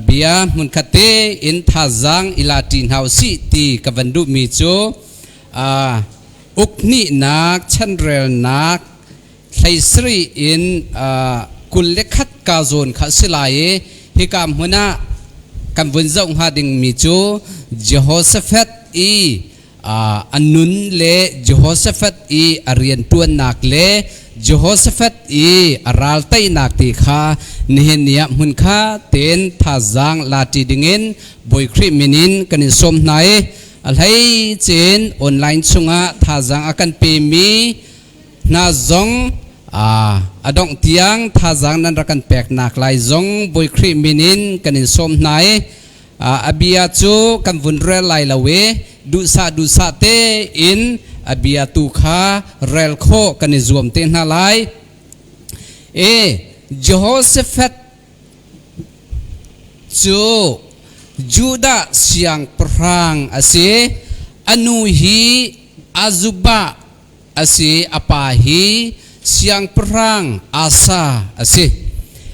Bia hmunkhat tein thazaang i la ṭi hna usih ti ka van duhmi cu ukhnihnak chanrelnak 17 in 21 ka zawn kha a si lai i hika hmun ah kan vun zoh hnga dingmi cu Jehoshaphat i a nun le Jehoshaphat i a rianṭuannak le Jehoshaphat i a ral teinak ti kha nihin ni ah hmunkhat tein thazaang la ṭi dingin Bawi Khrih min in kan in sawm hna i a hleice in online chungah thazaang a kan pemi hna zong a dongh tiang thazaang nan rak kan peknak lai zong Bawi Khrih min in kan in sawm hna i a bia cu kan vun rel lai lo i duhsah duhsah tein a bia tu kha rel khawh kan i zuam te hna lai. E Jehoshaphat cu Judah siangpahrang a si. A nu hi Azubah a si. A pa hi siangpahrang Asa a si.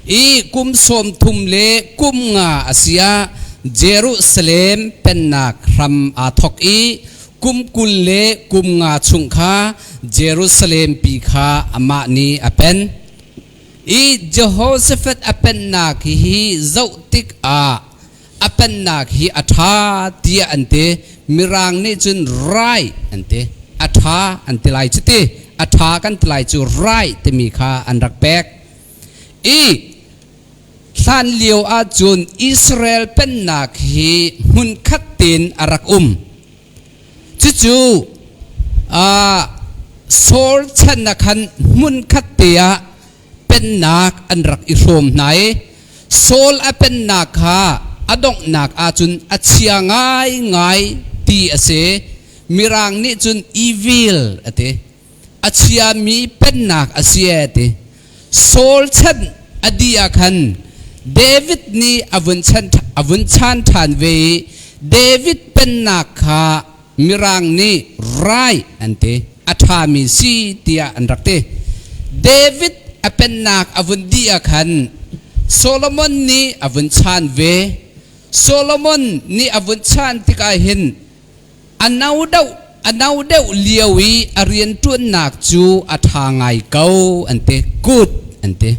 I kum 35 a si ah Jerusalem pennak hram aa thawk i kum 25 chung kha Jerusalem pi kha amah nih a pen. I Jehoshaphat a pennak hi zoh tikah a pennak hi a ṭha tiah an ti. Mirang nih cun right an ti. A ṭha an ti lai cu ti. A ṭha kan ti lai cu right timi kha an rak pek. I hlan lio ahcun Israel pennak hi hmunkhat tein a rak um. Cucu Saul chan ah khan hmunkhat te ah pennak an rak i hrawm hna i Saul a pennak kha a donghnak ahcun a chia ngaingai ti a si. Mirang nih cun evil a ti. A chiami pennak a si a ti. Saul chan a dih ah khan David nih a vun chan a vun chan ṭhan ve i David pennak kha Mirang nih right an ti. A ṭhami si tiah an rak ti. David a pennak a vun dih ah khan Solomon nih a vun chan ve. Solomon nih a vun chan tikah hin a no deuh a no deuh lio i a rianṭuannak cu a ṭha ngai ko an ti. Good an ti.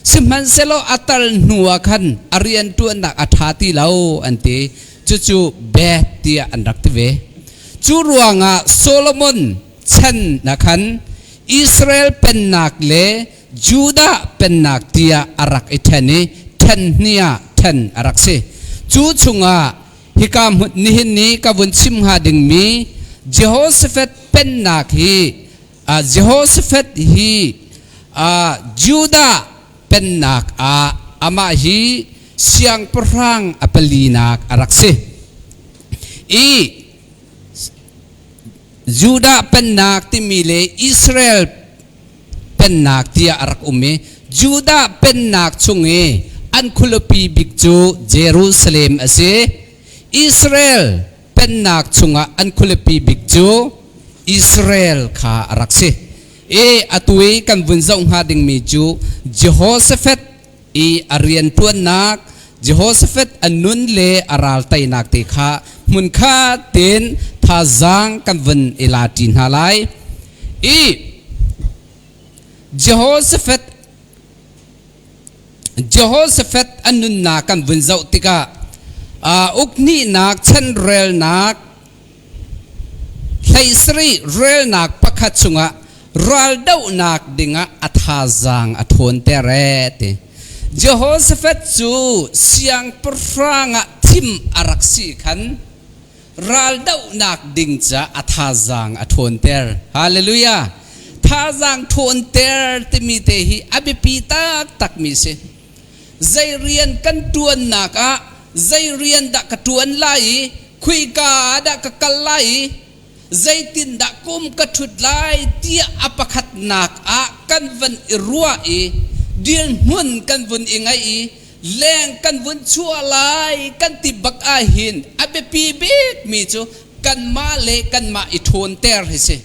Sihmanhsehlaw a tal hnu ah khan a rianṭuannak a ṭha ti lo an ti. Cucu bad tiah an rak ti ve. Cu ruangah Solomon chan ah khan Israel pennak le Judah pennak tiah a rak i ṭhen i ṭhen hnih ah ṭhen a rak si. Cu chungah hika hmun nihin ni ka vun chim hnga dingmi Jehoshaphat pennak hi Jehoshaphat hi Judah pennak ah amah hi siangpahrang a palinak a rak si. I Judah pennak timi le Israel pennak tiah a rak um i Judah pennak chung i an khualipi bik cu Jerusalem a si. Israel pennak chungah an khualipi bik cu Israel kha a rak si. I atu i kan vun zoh hnga dingmi cu Jehoshaphat i a rianṭuannak, Jehoshaphat a nun le a ral teinak te kha hmunkhat tein thazaang kan vun i la ṭi hna lai. I Jehoshaphat Jehoshaphat a nunnak kan vun zoh tikah ukhnihnak chanrelnak 17 relnak pakhat chungah raldohnak dingah a thazaang a ṭhawnter ee ti. Jehoshaphat cu siangpahrang ah thim a rak si khan raldohnak ding ca a thazaang a ṭhawnter. Hallelujah! Thazaang ṭhawnter timi te hi a biapi taktakmi si. Zei rian kan ṭuannak ah zei rian dah ka ṭuan lai i khuika ah dah ka kal lai i zeitindah kum ka ṭhut lai tiah a pakhatnak ah kan van i ruah i dirhmun kan vun i ngaih i leng kan vun chuah lai kan ti bak ahhin a biapi bikmi cu kanmah le kanmah i ṭhawnter hi si.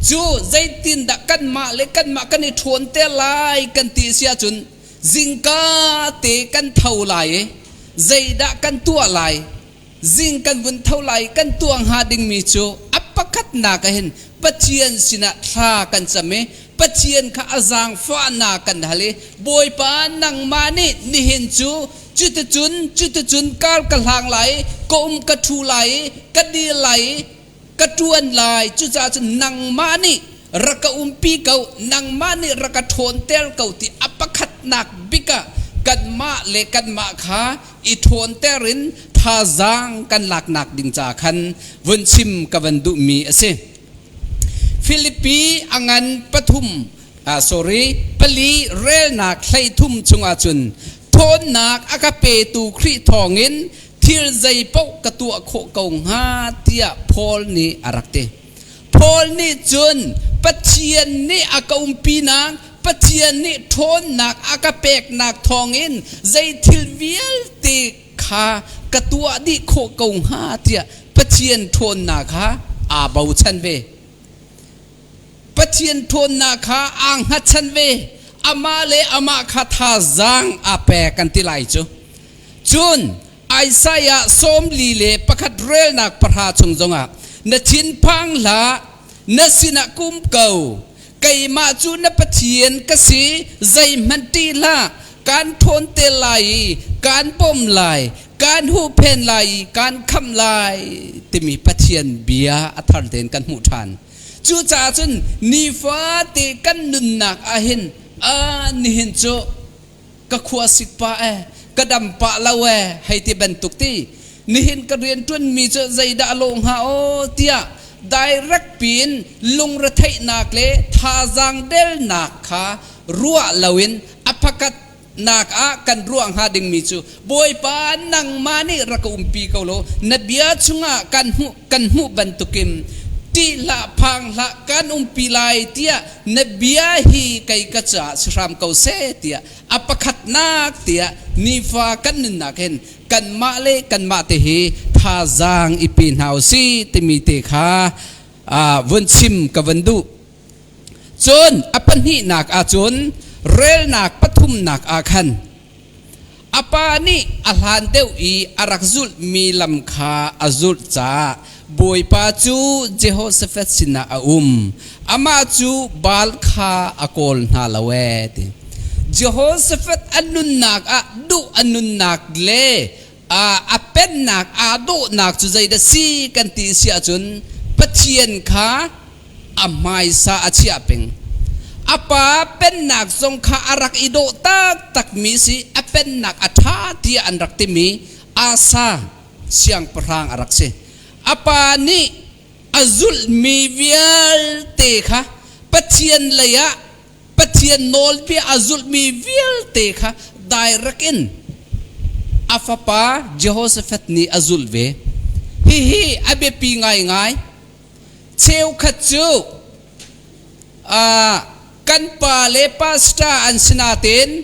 Cu zeitindah kanmah le kanmah kan i ṭhawnter lai kan ti si ahcun. Zingka te kan tho lai i zeidah kan tuah lai? Zing kan vun tho lai kan tuah hnga dingmi cu a pakhatnak ah hin Pathian sinah thla kan cam i Pathian kha a zaangfahnak kan hal i Bawipa nangmah nih nihin cu cuticun cuticun kar ka hlang lai i ka um ka ṭhu lai i ka dir lai i ka ṭuan lai. Cucaah cun nangmah nih rak ka umpi ko, nangmah nih rak ka ṭhawnter ko ti a pakhatnak bik ah kanmah le kanmah kha i ṭhawnter in thazaang kan laknak ding ca khan vun chim ka van duhmi a si. Filipi a ngan pathum sorry pali relnak 13 chungah cun ṭhawnnak a ka petu Khrih thawngin thil zeipaoh ka tuah khawh ko hnga tiah Paul nih a rak ti. Paul nih cun Pathian nih a ka umpinak, Pathian nih ṭhawnnak a ka peknak thawngin zei thil vialte kha ka tuah dih khawh ko hnga tiah Pathian ṭhawnnak kha aa bochan ve. Pathian ṭhawnnak kha aa hngatchan ve. Amah le amah kha thazaang aa pek kan ti lai cu. Cun Isaiah 41 relnak 10 chung zongah na thinphang hlah, na sinah kum ko, keimah cu na Pathian ka si, zeihmanh ṭih hlah, kaan ṭhawn te lai i kaan bawmh lai, kaan huhphen lai i kaan khamh lai timi Pathian bia a thar tein kan hmuh ṭhan. Cucaah cun nifate kan nunnak ahhin a nihin cu ka khua sik pah e, ka dam pah lo e, hei ti bantuk ti. Nihin ka rianṭuanmi cu zeidah a lawh hnga aw tiah direct piin lungretheihnak le thazaang delnak kha ruah loin a phakat nak ah kan ruah hnga dingmi cu Bawipa nangmah nih rak ka umpi ko law na bia chungah kan hmuh kan hmuh bantukin ṭih hlah phang hlah kan umpi lai tiah na bia hi kei ka caah si hram ko seh tiah a pakhatnak tiah nifa kan nunnak hin kanmah le kanmah te hi thazaang i pe hna usih timi te kha vun chim ka vun duh. Cun a pahnihnak ahcun relnak pathumnak ah khan a pa nih a hlan deuh i a rak zulhmi lam kha a zulh caah Bawipa cu Jehoshaphat sinah a um. Amah cu Baal kha a kawl hna lo ee ti. Jehoshaphat a nunnak ah duh a nunnak le a pennak aa dawhnak cu zeidah si kan ti si ahcun Pathian kha a hmaisa a chiah peng. A pa pennak zong kha a rak i dawh taktakmi si, a pennak a ṭha tiah an rak timi Asa siangpahrang a rak si. A pa nih a zulhmi vialte kha Pathian lei ah Pathian nawlbia a zulhmi vialte kha direct in a fapa Jehoshaphat nih a zulh ve. Hihi a biapi ngaingai. Cheukhat cu kan pa le pastor an si nain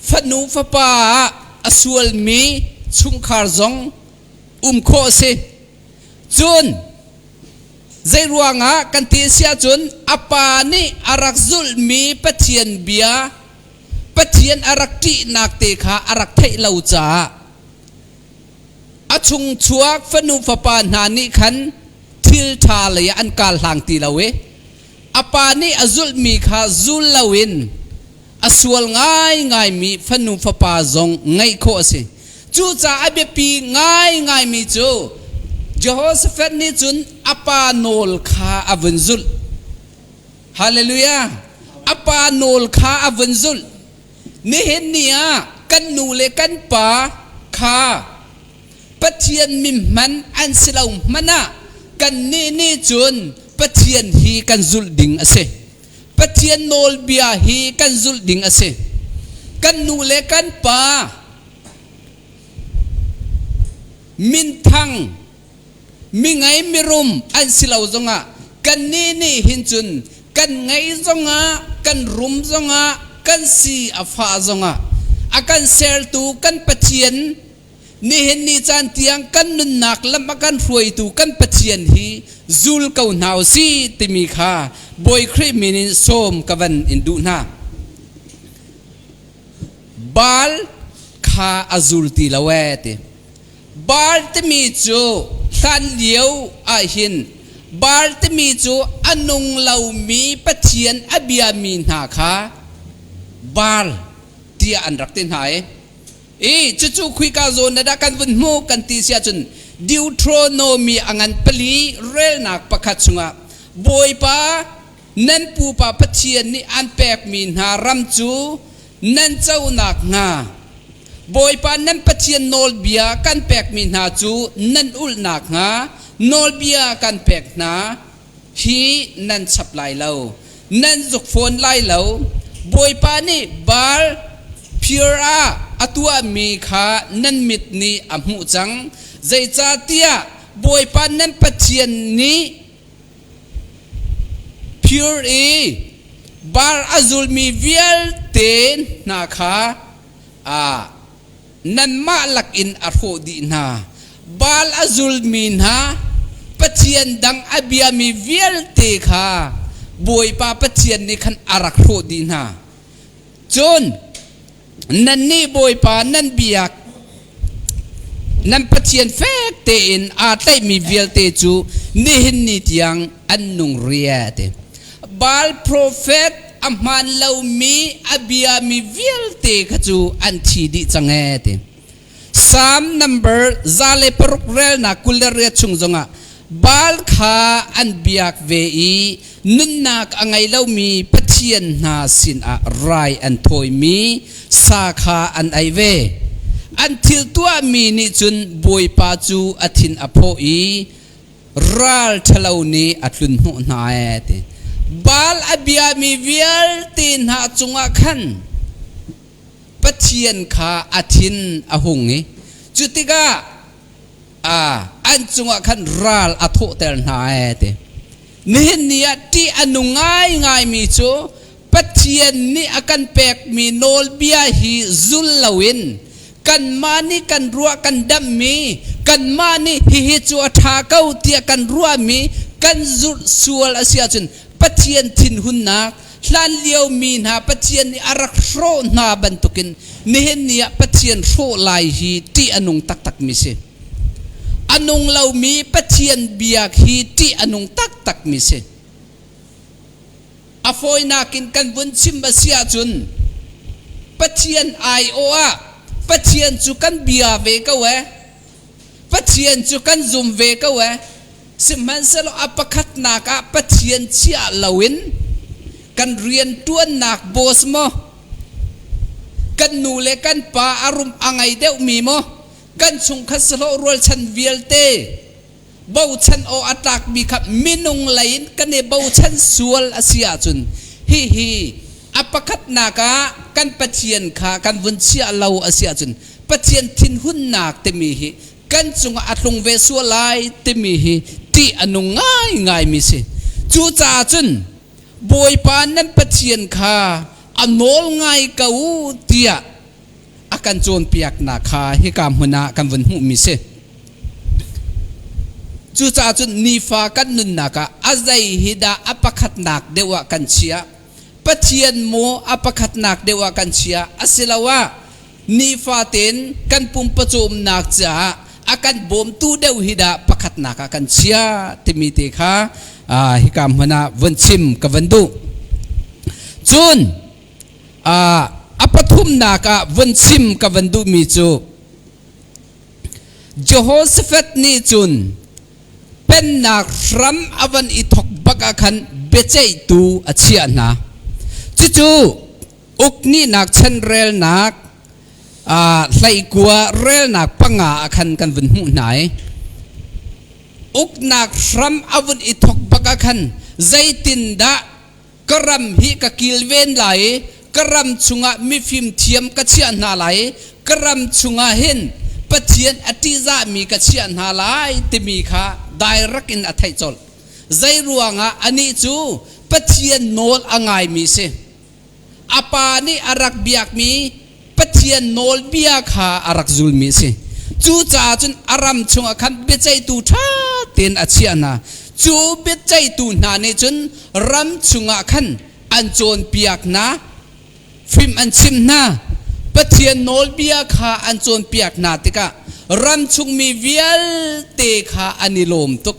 fanu fapa ah a sualmi chungkhar zong um khawh a si. Cun zeiruangah kan ti a si ahcun a pa nih a rak zulhmi Pathian bia, Pathian a rak ṭihnak te kha a rak theih lo caah a chungchuak fanu fapa hna nih khan thil ṭha lei ah an kal hlang ti lo i a pa nih a zulhmi kha zul loin a sual ngaingaimi fanu fapa zong ngeih khawh a si. Cucaah a biapi ngaingaimi cu Jehoshaphat nih cun a pa nawl kha a vun zulh. Hallelujah! A pa nawl kha a vun zulh. Nihin ni ah kan nu le kan pa kha Pathian mi hman an si lo hmanh ah kannih nih cun Pathian hi kan zulh ding a si. Pathian nawlbia hi kan zulh ding a si. Kan nu le kan pa minthang mingei mirum an si lo zongah kannih nih hin cun kan ngei zongah kan rum zongah kan si a fah zongah a kan sertu kan Pathian nihin ni caan tiang kan nunnak lam a kan hruaitu kan Pathian hi zul ko hna u si timi kha Bawi Khrih min in sawm ka van in duh hna. Baal kha a zul ti lo ee ti. Baal timi cu hlan lio ah hin Baal timi cu a nung lomi Pathian a biami hna kha Baal tiah an rak ti hna i I cucu khuika zawn na dah kan vun hmuh kan ti si ahcun Deuteronomy a ngan pali relnak pakhat chungah Bawipa nan pupa Pathian nih an pekmi hna ram cu nan co nakhnga Bawipa nan Pathian nawlbia kan pekmi hna cu nan ulh nakhnga nawlbia kan pek hna hi nan chap lai lo, nan zuk fawn lai lo. Bawipa nih Baal Peor ah a tuahmi kha nan mit nih a hmuh cang. Zeicahtiah Bawipa nan Pathian nih Peor i Baal a zulmi vialte hna kha nanmah lakin a hrawh dih hna. Baal a zulmi hna, pathian dang a biami vialte kha Bawipa Pathian nih khan a rak hrawh dih hna. Cun nannih Bawipa nan biak nan Pathian fek tein aa tlaihmi vialte cu nihin ni tiang an nung ria ti. Baal profet a hmaan lomi a biami vialte kha cu an thi dih cang ee ti. Psalm number 106 relnak 28 chung zongah Baal kha an biak ve i nunnak a ngei lomi pathian hna sinah rai an thawimi sa kha an ei ve. An thil tuahmi nih cun Bawipa cu a thin a phawh i ral ṭhalo nih a tlun hnawh hna ee ti. Baal a biami vialte hna cungah khan Pathian kha a thin a hung i cu tikah an cungah khan ral a thawhter hna ee ti. Nihin ni ah ṭih a nung ngaingaimi cu Pathian nih a kan pekmi nawlbia hi zul loin kanmah nih kan ruah kan damhmi kanmah nih hihi cu a ṭha ko tiah kan ruahmi kan zulh sual a si ahcun Pathian thinhunnak hlan lio mi hna Pathian nih a rak hrawh hna bantukin nihin ni ah Pathian hrawh lai hi ṭih a nung taktakmi si. A nung lomi Pathian biak hi ṭih a nung taktakmi si. A fawinak in kan vun chim a si ahcun Pathian aiawh ah Pathian cu kan bia ve ko ee. Pathian cu kan zum ve ko ee. Sihmanhsehlaw a pakhatnak ah Pathian chiah loin kan rianṭuannak boss maw, kan nu le kan pa a rum a ngei deuhmi maw, kan chungkhat sahlawh rualchan vialte bochan aw a tlakmi kha minung lei in kan i bochan sual a si ahcun hihi a pakhatnak ah kan Pathian kha kan vun chiah lo a si ahcun Pathian thinhunnak timi hi kan cungah a tlung ve sual lai timi hi ṭih a nung ngaingaimi si. Cucaah cun Bawipa nan Pathian kha a nawl ngai ko u tiah a kan cawnpiaknak kha hika hmun ah kan vun hmuhmi si. Cucaah cun nifa kan nunnak ah a zei hi dah a pakhatnak deuh ah kan chiah? Pathian maw a pakhatnak deuh ah kan chiah? Asiloah nifatein kan pumpacawmnak caah a kan bawmtu deuh hi dah pakhatnak ah kan chiah timi te kha hika hmun ah vun chim ka van duh. Cun a pathumnak ah vun chim ka van duhmi cu Jehoshaphat nih cun pennak hram a van i thok bak ah khan biaceihtu a chiah hna. Cucu uknihnak chanrelnak hleikua relnak panga ah khan kan vun hmuh hna i uknak hram a vun i thok bak ah khan zeitindah ka ram hi ka kilven lai i ka ram chungah mifim thiam ka chiah hna lai i ka ram chungah hin Pathian a ṭihzahmi ka chiah hna lai timi kha direct in a theih colh. Zei ruangah anih cu Pathian nawl a ngaimi si. A pa nih a rak biakmi Pathian nawlbia kha a rak zulmi a si. Cucaah cun a ram chungah khan biaceihtu ṭha tein a chiah hna. Cu biaceihtu hna nih cun ram chungah khan an cawnpiak hna, fim an chimh hna. Pathian nawlbia kha an cawnpiak hna tikah ram chungmi vialte kha an i lawm tuk.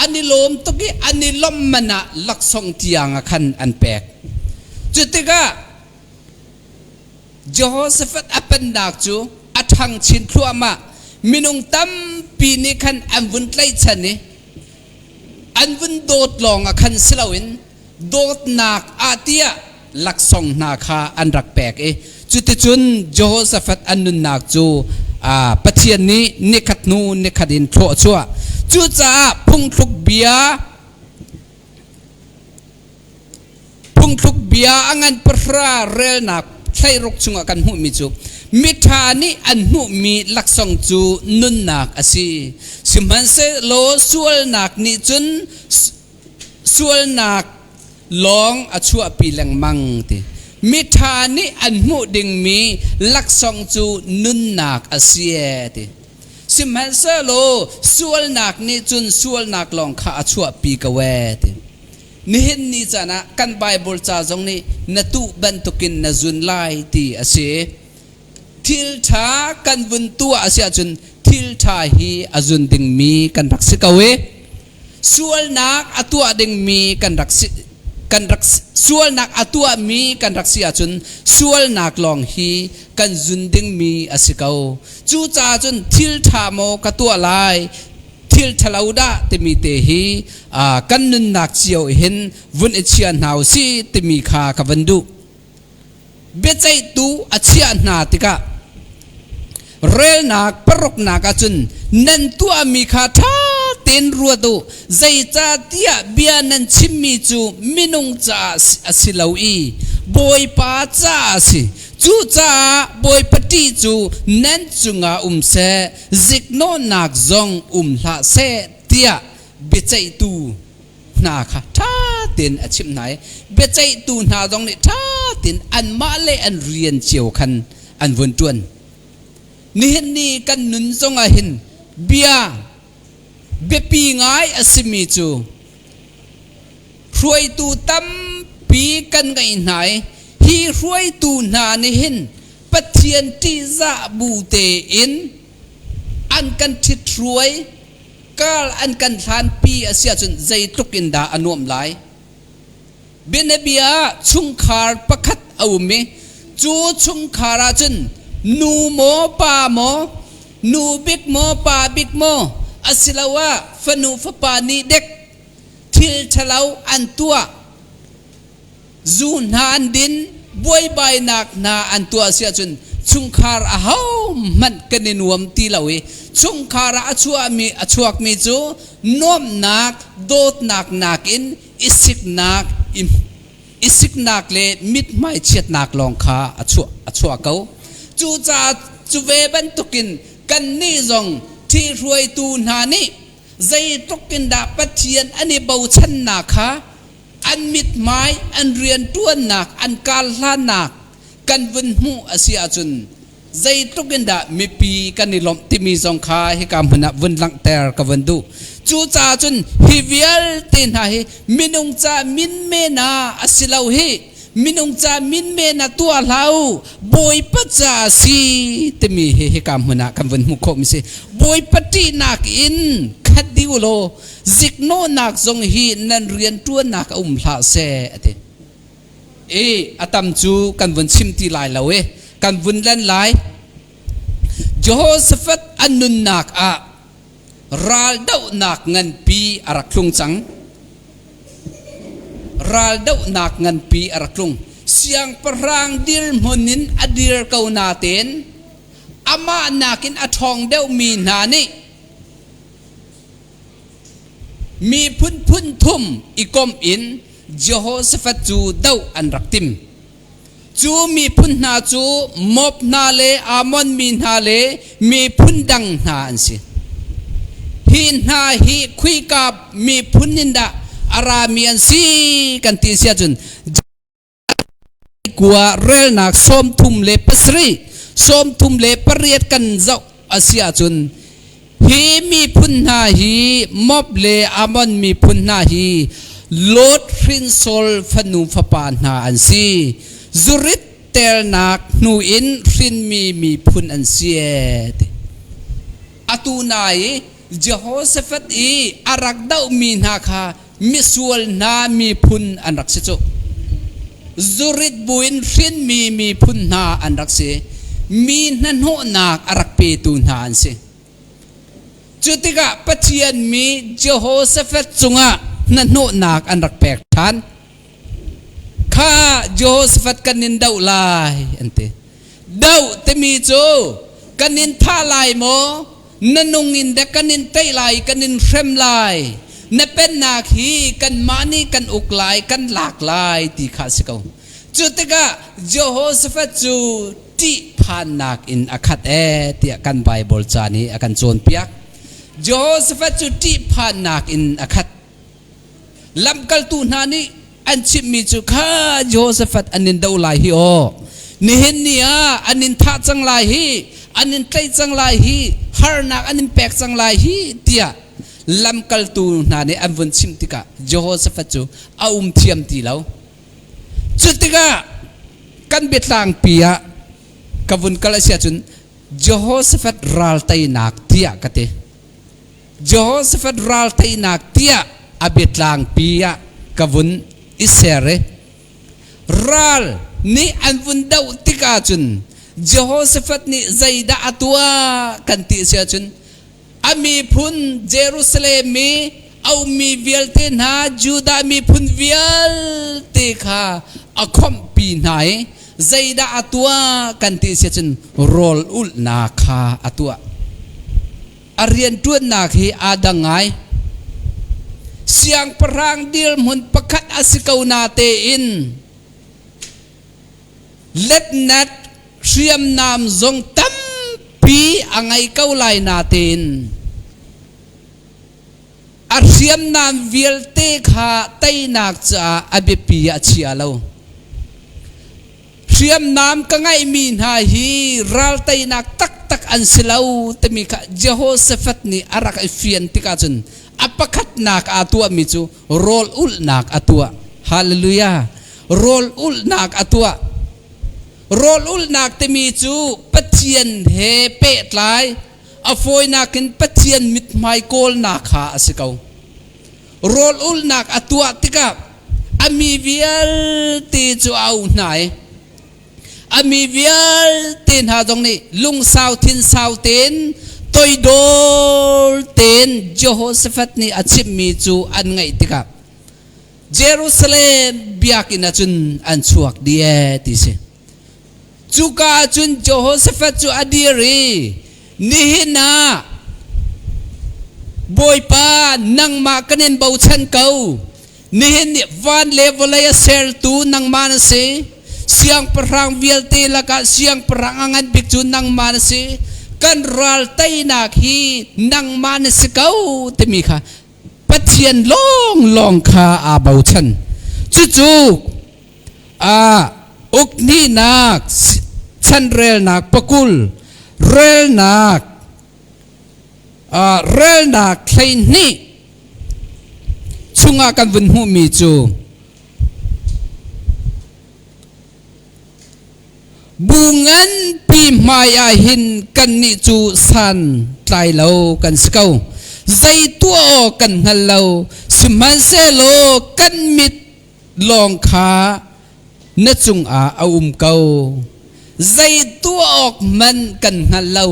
An i lawm tuk i an i lawmh man ah laksawng tiang ah khan an pek. Cu tikah Jehoshaphat a pennak cu a ṭhang chin thluahmah. Minung tampi nih khan an vun tlaihchan i an vun dawt lawng ah khan si loin dawtnak ah tiah laksawng hna kha an rak pek i cuticun Jehoshaphat an nunnak cu Pathian nih nikhat hnu nikhat in thlawh a chuah. Cucaah phungthluk bia phungthluk bia a ngan pahra relnak thleiruk chungah kan hmuhmi cu miṭha nih an hmuhmi laksawng cu nunnak a si. Sihmanhsehlaw sualnak nih cun sualnak lawng a chuahpi lengmang ti. Miṭha nih an hmuh dingmi laksawng cu nunnak a si ee ti. Sihmanhsehlaw sualnak nih cun sualnak lawng kha a chuahpi ko ee ti. Nihin ni caan ah kan Bible ca zong nih na tuh bantukin na zun lai ti a si. Thil ṭha kan vun tuah a si ahcun thil ṭha hi a zun dingmi kan rak si ko i sualnak a tuah dingmi kan rak si kan rak sualnak a tuahmi kan rak si ahcun sualnak lawng hi kan zun dingmi a si ko. Cucaah cun thil ṭha maw ka tuah lai thil ṭhalo dah timi te hi kan nunnak cio hin vun i chia hna u si timi kha ka van duh. Biaceihtu a chiah hna tikah relnak paruknak ahcun nan tuahmi kha ṭha tein ruat u, zeicahtiah bia nan chimmi cu minung caah a si lo i Bawipa caah a si. Cucaah Bawipa ṭih cu nan cungah um seh, ziknawhnak zong um hlah seh tiah biaceihtu hna kha ṭha tein a chimh hna i biaceihtu hna zong nih ṭha tein anmah le an rian cio khan an vun ṭuan. Nihin ni kan nun zongah hin bia biapi ngai a simi cu hruaitu tampi kan ngeih hna i hi hruaitu hna nih hin Pathian ṭihzah bu tein an kan ṭhithruai kar an kan hlanpi a si ahcun zeitluk in dah a nuamh lai. Bianabia ah chungkhar pakhat a um i cu chungkhar ahcun nu maw pa maw nu bik maw pa bik maw asiloah fanu fapa nih dek thil ṭhalo an tuah zu hna an din buaibainak hna an tuah si ahcun chungkhar ahohmanh kan i nuam ti lo i chungkhar ah a chuahmi a chuakmi cu nuamhnak dawtnak nakin i siknak i siknak le mithmai chiatnak lawng kha a chuah a chuah ko. Cucaah cu ve bantukin kannih zong ṭhihruaitu hna nih zeitluk in dah Pathian an i bochannak kha an mithmai an rianṭuannak an karhlannak kan vun hmuh a si ahcun zeitluk in dah mipi kan i lawmh timi zong kha hika hmun ah vun langhter ka vun duh. Cucaah cun hi vialte hna hi minung ca min men ah a si lo hi minung ca min men ah tuah hlah u Bawipa ca a si timi hi hika hmun ah kan vun hmuh khawh mi si. Bawipa ṭihnak in khat dih u law ziknawhnak zong hi nan rianṭuannak a um hlah seh a ti. I a tam cu kan vun chim ti lai lo i kan vun len lai. Jehoshaphat an nunnak ah raldohnak nganpi a rak tlung cang. Raldohnak nganpi a rak tlung. Siangpahrang dirhmun in a dir ko natein amah nakin a ṭhawng deuhmi hna nih miphun phun thum i komh in Jehoshaphat cu doh an rak tim. Cu miphun hna cu Moab hna le Ammon mi hna le miphun dang hna an si. Hi hna hi khuika miphun in dah a rami an si kan ti si ahcun kua relnak 37 38 kan zoh a si ahcun hi miphun hna hi Moab le Ammon miphun hna hi Lot hrinsol fanu fapa hna an si. Zurit. Jentailnak hnu in hrinmi miphun an si ee ti. Atu na i Jehoshaphat i a rak dohmi hna kha misual hna miphun an rak si cu. Zurit buin hrinmi miphun hna an rak si. Mi hnahnawhnak a rak petu hna an si. Cu tikah Pathian mi Jehoshaphat cungah hnahnawhnak an rak pek ṭhan. Kha Jehoshaphat kan in doh lai an ti. Doh timi cu kan in thah lai maw? Na nung in dek kan in tei lai, kan in hrem lai. Na pennak hi kanmah nih kan uk lai, kan lak lai ti kha a si ko. Cu tikah Jehoshaphat cu ṭihphannak in a khat ee tiah kan Baibal ca nih a kan cawnpiak. Jehoshaphat cu ṭihphannak in a khat. Lamkaltu hna nih an chimhmi cu kha Jehoshaphat an in do lai hi aw. Nihin ni ah an in thah cang lai hi, an in tlaih cang lai hi, harnak an in pek cang lai hi tiah lamkaltu hna nih an vun chimh tikah Jehoshaphat cu a um thiam ti lo. Cu tikah kan biatlangpi ah ka vun kal a si ahcun Jehoshaphat ral teinak tiah ka ti. Jehoshaphat ral teinak tiah a biatlangpi ah ka vun i ser i ral nih an vun doh tikah cun Jehoshaphat nih zeidah a tuah kan ti si ahcun a miphun Jerusalem i a ummi vialte hna Judah miphun vialte kha a khawmhpi hna i zeidah a tuah kan ti si ahcun rawl ulhnak kha a tuah. A rianṭuannak hi aa dang ngai. Siangpahrang dirhmun pakhat a si ko natein letnak hriamnam zong tampi a ngei ko lai natein a hriamnam vialte kha teinak caah a biapi ah a chia lo. Hriamnam ka ngeihmi hna hi ral teinak taktak an si lo timi kha Jehoshaphat nih a rak i fian tikah cun a pakhatnak aa tuahmi cu rawl ulhnak a tuah. Hallelujah! Rawl ulhnak a tuah. Rawl ulhnak timi cu Pathian he pehtlai a fawinak in Pathian mithmai kawlnak kha a si ko. Rawl ulhnak a tuah tikah a mi vialte cu a auh hna i a mi vialte hna zong nih lungsau thinsau tein toidor tein Jehoshaphat nih a chimhmi cu an ngaih tikah Jerusalem biakinn ah cun an chuak dih ee ti si. Cuka ah cun Jehoshaphat cu a dir i nihin ah Bawipa nangmah kan in bochan ko. Nihin ni van le vawlei a sertu nangmah na si. Siangpahrang vialte lakah siangpahrang a ngan bik cu nangmah na si. Kan ral teinak hi nangmah na si ko timi kha Pathian lawnglawng kha aa bochan. Cucu a ukhnihnak chanrelnak pakul relnak relnak 12 chungah kan vun hmuhmi cu bu nganpi hmai ah hin kannih cu san tlai lo kan si ko. Zei tuah awk kan hngal lo, sihmanhsehlaw kan mit lawng kha na cungah a um ko. Zei tuah awk hmanh kan hngal lo.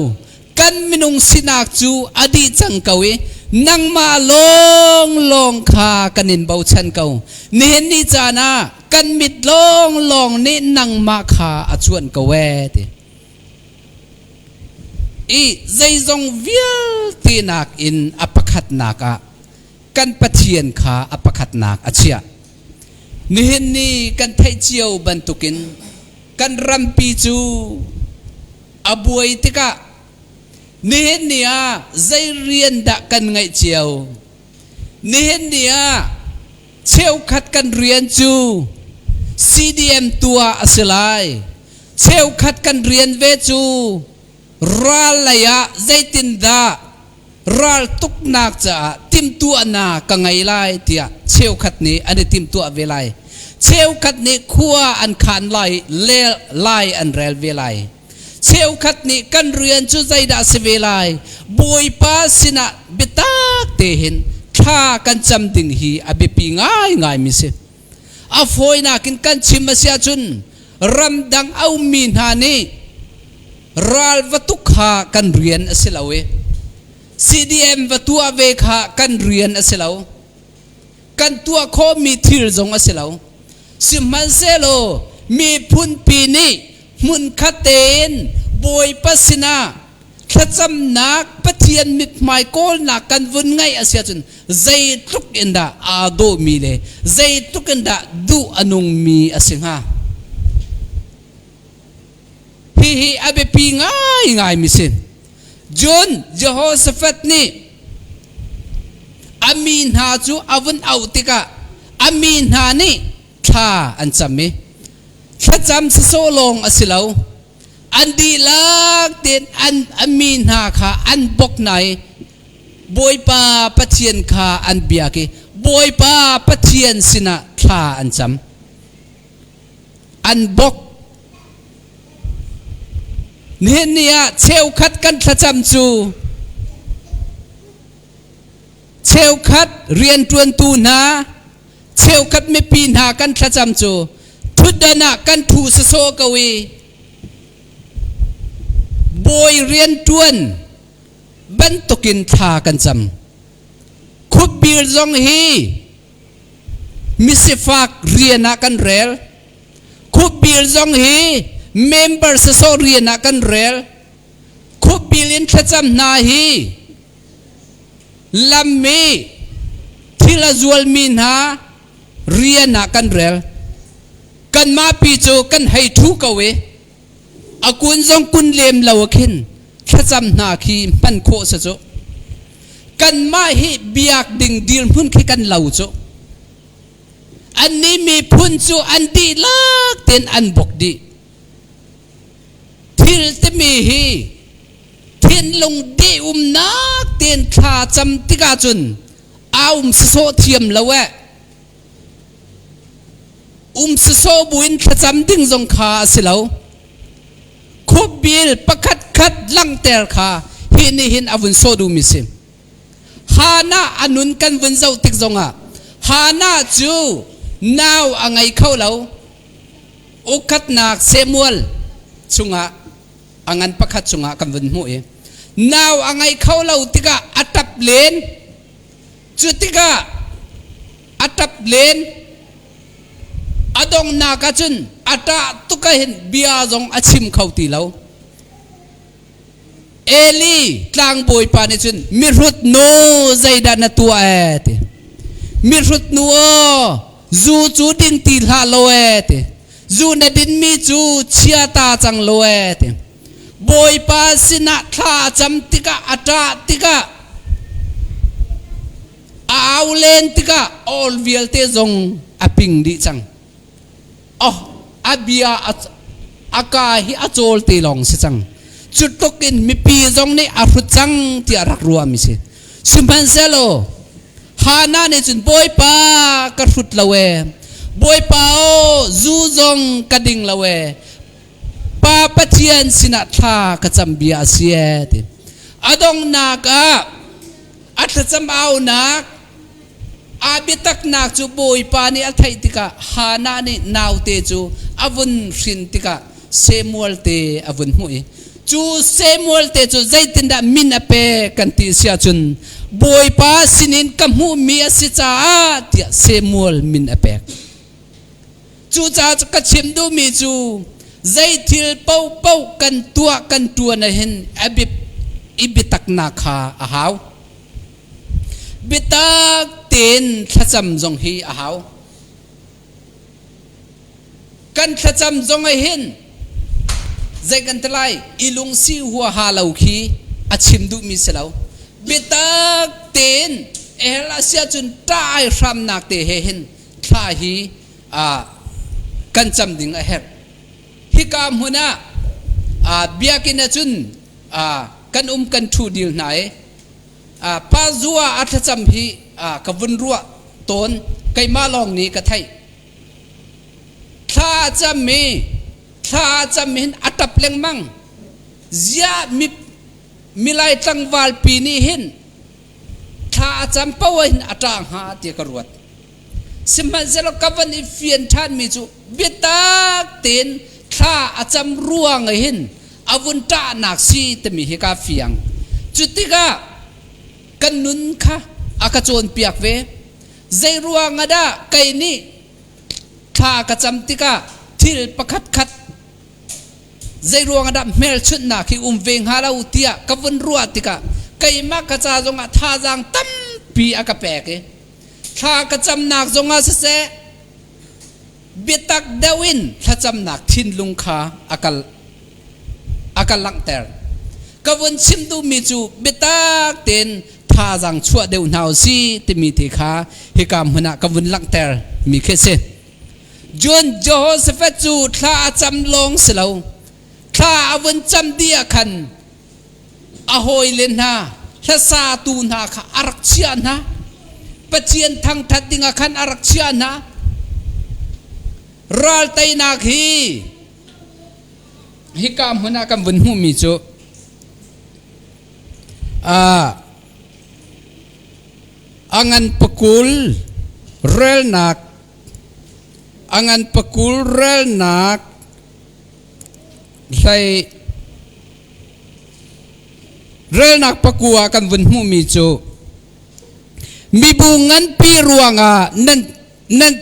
Kan minung sinak cu a dih cang ko i nangmah lawnglawng kha kan in bochan ko. Nihin ni caan ah kan mit lawnglawng nih nangmah kha a cuanh ko ee ti. I zeizong vialte nakin a pakhatnak ah kan Pathian kha a pakhatnak a chiah. Nihin ni kan theih cio bantukin kan rampi cu a buai tikah nihin ni ah zei rian dah kan ngeih cio? Nihin ni ah cheukhat kan rian cu CDM tuah a si lai. Cheukhat kan rian ve cu ral lei ah zeitindah raltuknak caah timhtuahnak ka ngei lai tiah cheukhat nih an i timhtuah ve lai. Cheukhat nih khua an khan lai, lai an rel ve lai. Cheukhat nih kan rian cu zeidah si ve lai? Bawipa sinah biatak te hin thla kan cam ding hi a biapi ngaingai mi si. A fawinak in kan chim a si ahcun ramdang a ummi hna nih ral va tuk kha kan rian a si lo i CDM va tuah ve kha kan rian a si lo. Kan tuah khawhmi thil zong a si lo. Sihmanhsehlaw miphunpi nih hmunkhat tein Bawipa sinah thlacamnak Pathian mithmai kawlnak kan vun ngaih a si ahcun zeitluk in dah aa dawhmi le zeitluk in dah duh a nungmi a si hnga. Hihi a biapi ngaingaimi si. Cun Jehoshaphat nih a mi hna cu a vun auh tikah a mi hna nih thla an cam i thlacam sawsawh lawng a si lo, an dihlak tein an a mi hna kha an bok hna i Bawipa Pathian kha an biak i Bawipa Pathian sinah thla an cam. An bok. Nihin ni ah cheukhat kan thlacam cu cheukhat rianṭuantu hna, cheukhat mipi hna kan thlacam cu thutdan ah kan ṭhu sawsawh ko i bawi rianṭuan bantukin thla kan cam. Khupbil zong hi misifak rian ah kan rel. Khupbil zong hi member sawsawh rian ah kan rel. Khupbil in thlacam hna hi lam i thil a zualmi hna rian ah kan rel. Kanmah pi cu kan hei ṭhu ko i a kun zong kun lem lo khin thlacam hna khi hman khawh si cu. Kanmah hi biak ding dirhmun khi kan lo cu. Annih miphun cu an dihlak tein an bok dih. Thil timi hi thinlung dih umnak tein thla cam tikah cun aa um sawsawh thiam lo eh. Um sawsawh buin thlacam ding zong kha a si lo. Khupbil pakhat khat langhter kha hi nih hin a vun sawh duhmi si. Hannah a nun kan vun zoh tik zongah Hannah cu nau a ngei kho lo. Ukhatnak Samuel chungah a ngan pakhat chungah kan vun hmuh i nau a ngei kho lo tikah a ṭap len. Cu tikah a ṭap len. A donghnak ah cun a ṭah tuk ah hin bia zong a chim kho ti lo. Eli tlangbawipa nih cun mihrut nu zeidah na tuah ee ti. Mihrut nu aw zu cu ding ti hlah lo ee ti. Zu na dinmi cu chia ta cang lo ee ti. Bawipa sinah thla a cam tikah a ṭah tikah a au len tikah awl vialte zong a ping dih cang. Oh, a bia a ka hi a cawl te lawng si cang. Cu tluk in mipi zong nih a hrut cang tiah rak ruahmi si. Sihmanhsehlaw Hannah nih cun Bawipa ka hrut lo ee. Bawipa aw zu zong ka ding lo ee. Pa Pathian sinah thla ka cam bia a si ee ti. A donghnak ah a thlacam aunak Aa biataknak cu Bawipa nih a theih tikah Hannah nih naute cu a vun hrin tikah Samuel te a vun hmuh i cu Samuel te cu zeitindah min a pek kan ti si ahcun Bawipa sinin ka hmuhmi a si caah tiah Samuel min a pek. Cucaah ka chim duhmi cu zei thil paohpaoh kan tuah kan ṭuan ahhin a i biataknak kha a hau. Biatak tein thlacam zong hi a hau. Kan thlacam zong ah hin zei kan ti lai i lungsi huaha lo khi a chim duhmi si lo. Biatak tein ehel a si ahcun ṭah ai hramnak te he hin thla hi kan cam ding a herh. Hika hmun ah biakinn ah cun kan um kan ṭhu dil hna i Pa Zua a thlacam hi ka vun ruah tawn. Keimah lawng nih ka theih. Thla a cam i thla a cam hin a ṭap lengmang. Ziah mi milai tlangval pi nih hin thla a cam paoh hin a ṭah hnga ti ka ruat. Sihmanhsehlaw ka van i fian ṭhanmi cu biatak tein thla a cam ruang hin a vun ṭahnak si timi hi kaa fiang. Cu tikah kan nun kha a ka cawnpiak ve. Zei ruang ah dah kei nih thla ka cam tikah thil pakhatkhat zei ruang ah dah hmelchunhnak hi um ve hnga lo tiah ka vun ruah tikah keimah ka ca zongah thazaang tampi a ka pek i thla ka camnak zongah siseh biatak deuh in thlacamnak thinlung kha a ka a ka langhter. Ka vun chim duhmi cu biatak tein thazaang chuah deuh hna u si timi te kha hika hmun ah ka vun langhter mi khi a si. Cun Jehoshaphat cu thla a cam lawng si lo, thla a vun cam dih ah khan a hawile hna hlasatu hna kha a rak chiah hna. Pathian thangthat dingah khan a rak chiah hna. Ral teinak hi hika hmun ah kan vun hmuhmi cu a ngan pakul relnak a ngan pakul relnak hlei relnak pakua kan vun hmuhmi cu mibu nganpi ruangah nan nan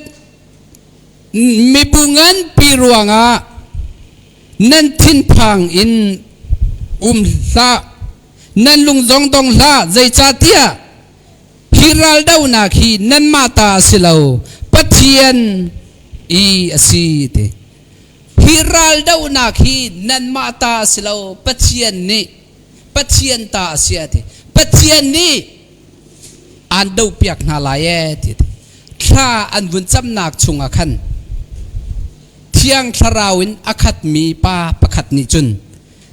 Mibu nganpi ruangah nan thinphang in um hlah, nan lung zong dong hlah, zeicahtiah hi raldohnak hi nanmah ta a si lo, Pathian i a si ti. Hi raldohnak hi nanmah ta a si lo, Pathian nih Pathian ta a si a ti. Pathian nih aan dohpiak hna lai ee ti thla an vun camnak chungah khan Thiang Thlarau in a khatmi pa pakhat nih cun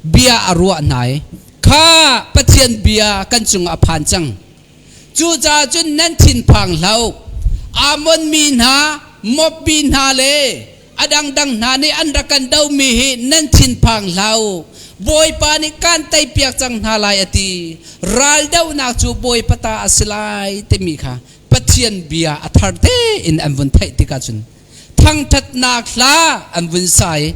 bia a ruah hna i kha Pathian bia kan cungah a phan cang. Cucaah cun nan thinphang hlah u. Ammon mi hna, Moab mi hna le a dangdang hna nih an rak kan domi hi nan thinphang hlah u. Bawipa nih kaan teipiak cang hna lai a ti. Raldohnak cu Bawipa ta a si lai timi kha Pathian bia a thar tein an vun theih tikah cun thangṭhatnak hla an vun sa i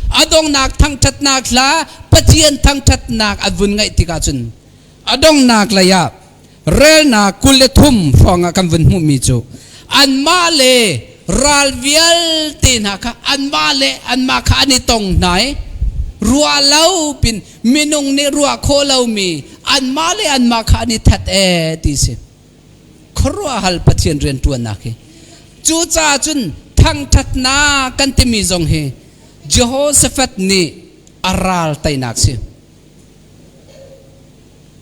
a donghnak thangṭhatnak hla Pathian thangṭhatnak an vun ngaih tikah cun a donghnak lei ah relnak 23 hrawngah kan vun hmuhmi cu anmah le ral vialte hna kha anmah le anmah kha an i tong hna i ruah lo pin minung nih ruah khawh lomi anmah le anmah kha an i that ee ti si. Khuaruahhal Pathian rianṭuannak hi. Cucaah cun thangṭhatnak kan timi zong hi Jehoshaphat nih a ral teinak si.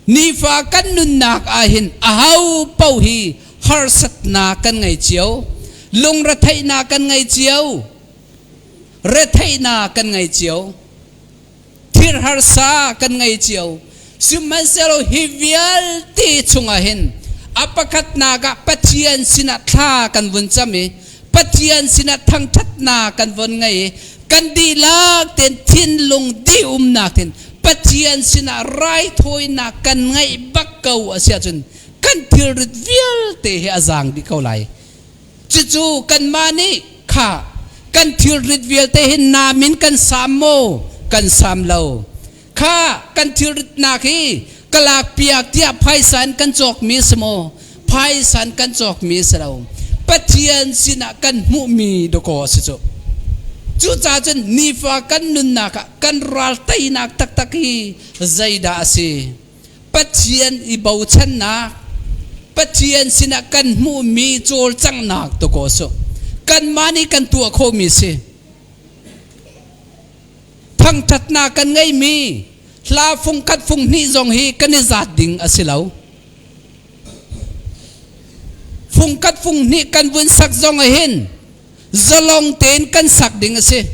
Nifa kan nunnak ahhin aho paoh hi harsatnak kan ngei cio, lungretheihnak kan ngei cio, retheihnak kan ngei cio, thir harsa kan ngei cio. Sihmanhsehlaw hi vialte chungah hin a pakhatnak ah Pathian sinah thla kan vun cam i Pathian sinah thangṭhatnak kan von ngei i kan dihlak tein thinlung dihumnak in Pathian sinah raithawinak kan ngeih bak ko a si ahcun kan thilrit vialte hi a zaang dih ko lai. Cucu kanmah nih kha kan thilrit vialte hi nam in kan saam maw? Kan saam lo. Kha kan thilritnak hi ka lakpiak tiah phaisa in kan cawkmi a si maw? Phaisa in kan cawkmi a si lo. Pathian sinah kan hmuhmi dawkaw a si cu. Cucaah cun nifa kan nunnak ah kan ral teinak taktak hi zeidah a si? Pathian i bochannak, Pathian sinah kan hmuhmi cawlcanghnak dawkaw a si. Kanmah nih kan tuah khawhmi a si. Thangṭhatnak kan ngeimi hla fungkhat funghnih zong hi kan i zaat ding a si lo. Fungkhat funghnih kan vun sak zong ahhin zalong tein kan sak ding a si.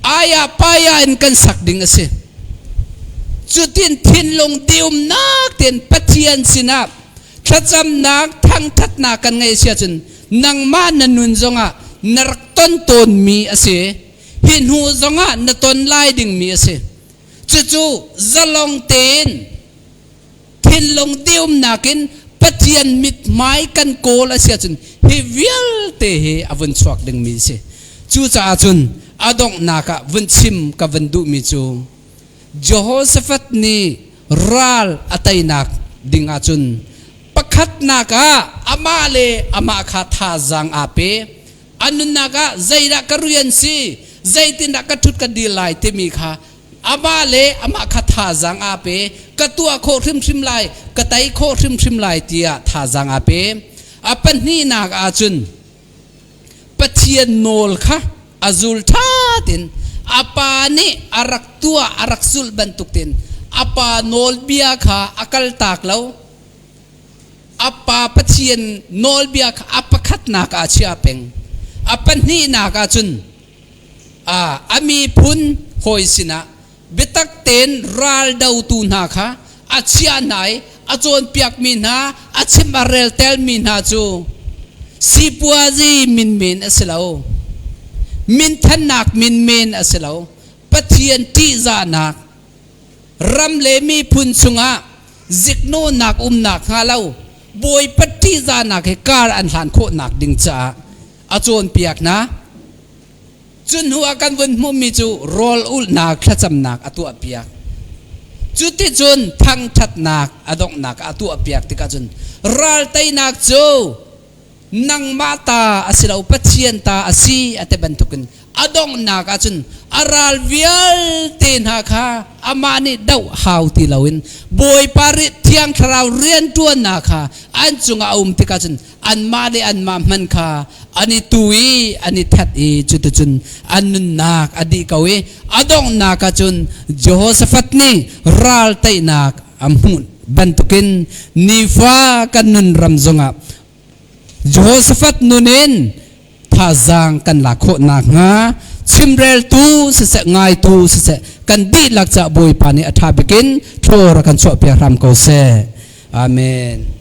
Aya paya in kan sak ding a si. Cutin thinlung diumnak tein Pathian sinah thlacamnak thangṭhatnak kan ngeih si ahcun. Nangmah na nun zongah na rak ton tawnmi a si. Hi hnu zongah na ton lai dingmi a si. Cucu zalong tein thinlung diumnak in Pathian mithmai kan kawl a si ahcun hi vialte hi a vun chuak dingmi a si. Cucaah cun a donghnak ah vun chim ka vun duhmi cu Jehoshaphat nih ral a teinak ding ahcun pakhatnak ah amah le amah kha thazaang aa pe. A nunnak ah zeidah ka rian si, zeitindah ka ṭhut ka dil lai timi kha amah le amah kha thazaang aa pe. Ka tuah khawh hrimhrim lai, ka tei khawh hrimhrim lai tiah thazaang aa pe. A pahnihnak ahcun Pathian nawl kha a zul ṭha tein a pa nih a rak tuah a rak zulh bantuk tein a pa nawlbia kha a kaltak lo. A pa Pathian nawlbia kha a pakhatnak ah a chia peng. A pahnihnak ah cun a miphun hawi sinah biatak tein ral dotu hna kha a chiah hna i a cawnpiakmi hna a chim a reltelmi hna cu sipuazi minmen a si lo, minthannak minmen a si lo, Pathian ṭihzahnak ram le miphun chungah ziknawhnak umnak hnga lo Bawipa ṭihzahnak he kar an hlan khawhnak ding caah a cawnpiak hna. Cu hnu ah kan vun hmuhmi cu rawl ulhnak thlacamnak a tuahpiak. Cuticun thangṭhatnak a donghnak ah a tuahpiak tikah cun ral teinak cu nangmah ta a si lo Pathian ta a si a ti bantukin a donghnak ah cun a ral vialte hna kha amah nih doh hau ti loin Bawipa Thiang Thlarau rianṭuannak kha an cungah a um tikah cun anmah le anmah hman kha an i tu i an i that i cuticun an nunnak a dih ko i a donghnak ah cun Jehoshaphat nih ral teinak a hmuh bantukin nifa kan nun ram zongah Jehoshaphat nun in thazaang kan lak khawh nakhnga chimreltu siseh ngaitu siseh kan dihlak caah Bawipa nih a ṭha bikin thlawr a kan chuahpiak hram ko seh. Amen.